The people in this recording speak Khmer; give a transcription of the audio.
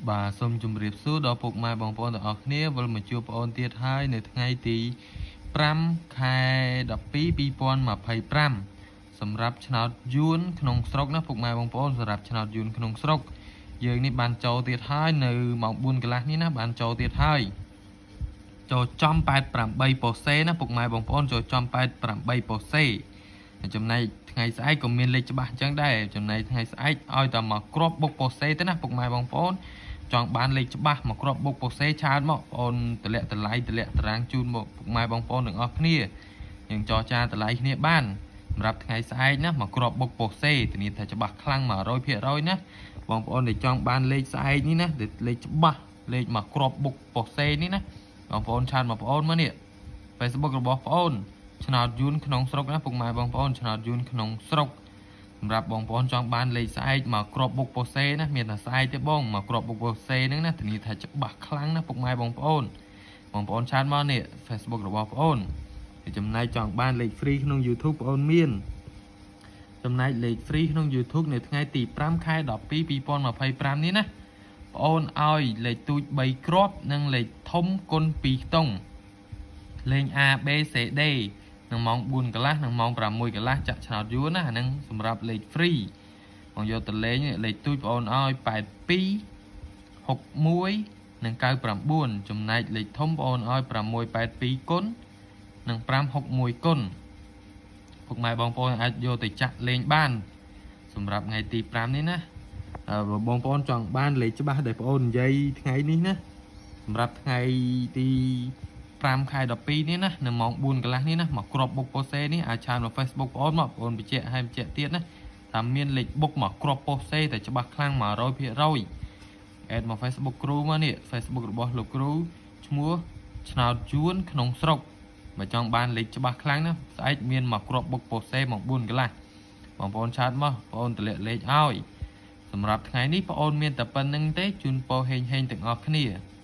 បាទសូមជម្រាបសួរដល់ពុកម៉ែបងប្អូនទាំងអស់គ្នាវិលមកជួបបងប្អូនទៀតហើយនៅថ្ងៃទី5ខែ12 2025សម្រាប់ឆ្នោតយួនក្នុងស្រុកណាពុកម៉ែបងប្អូនសម្រាប់ឆ្នោតយួនក្នុងស្រុកយើងនេះបានចូលទៀតហើយនៅម៉ោង4កន្លះនេះណាបានចូលទៀតហើយចូលចំ88ប៉ូសេណាពុកម៉ែបងប្អូនចូលចំ88ប៉ូសេចំណែកថ្ងៃស្អែកក៏មានលេខច្បាស់អញ្ចឹងដែរចំណែកថ្ងៃស្អែកឲ្យតែមកគ្រាប់បុកប៉ូសេទៅណាពុកម៉ែបងប្អូន ចង់បានលេខច្បាស់មកគ្រាប់បុកពោសេឆាតមកបងអូនតម្លាក់តម្លៃតម្លាក់តារាងជូនមកពុកម៉ែបងប្អូនទាំងអស់គ្នាយើងចរចាតម្លៃគ្នាបានសម្រាប់ថ្ងៃស្អែកណាមកគ្រាប់បុកពោសេធានាថាច្បាស់ខ្លាំង100%ណាបងប្អូនដែលចង់បានលេខស្អែកនេះណាលេខច្បាស់លេខមកគ្រាប់បុកពោសេនេះណាបងប្អូនឆាតមកបងប្អូនមកនេះ Facebook របស់បងប្អូនឆ្នោតយួនក្នុងស្រុកណាពុកម៉ែបងប្អូនឆ្នោតយួនក្នុងស្រុក សម្រាប់បងប្អូនចង់បានលេខស្អែកមកគ្រាប់បុកពោសេណាមានតែស្អែកទេបងមកគ្រាប់បុកពោសេហ្នឹងណាធានាថាច្បាស់ខ្លាំងណាពុកម៉ែបងប្អូនបងប្អូនឆាតមកនេះ Facebook របស់បងប្អូនហើយចំណែកចង់បានលេខ free ក្នុង YouTube បងប្អូនមានចំណែកលេខ free ក្នុង YouTube នៅថ្ងៃទី5ខែ12 2025នេះណាបងប្អូនឲ្យលេខទូច3គ្រាប់និងលេខធំគុណ2ខ្ទង់លេង A B C D នឹងម៉ោង4កន្លះនិងម៉ោង6កន្លះចាក់ឆ្នោតយួនណាអាហ្នឹងសម្រាប់លេខ free បងយកទៅលេងលេខទូចបងអូនឲ្យ82 61និង99ចំណែកលេខធំបងអូនឲ្យ682គុណនិង561គុណពុកម៉ែបងប្អូនអាចយកទៅចាក់លេងបាន សម្រាប់ថ្ងៃទី5នេះណាអើបើបងប្អូនចង់បានលេខច្បាស់ដែលបងអូននិយាយថ្ងៃនេះណាសម្រាប់ថ្ងៃទី5ខែ12នេះណានៅម៉ោង4កន្លះនេះណាមកគ្រាប់បុកពោសេនេះអាចឆាតមក Facebook បងអូនមកបងអូនបញ្ជាក់ឲ្យបញ្ជាក់ទៀតណាថាមានលេខបុកមកគ្រាប់ពោសេតែច្បាស់ខ្លាំង100% add មក Facebook គ្រូមកនេះ Facebook របស់លោកគ្រូឈ្មោះឆ្នោតយួនក្នុងស្រុកបើចង់បានលេខច្បាស់ខ្លាំងណាស្អែកមានមកគ្រាប់បុកពោសេម៉ោង4កន្លះបងប្អូនឆាតមកបងប្អូនតម្លាក់លេខឲ្យសម្រាប់ថ្ងៃនេះបងប្អូនមានតែប៉ុណ្្នឹងទេជូនពរហេងហេងទាំងអស់គ្នា។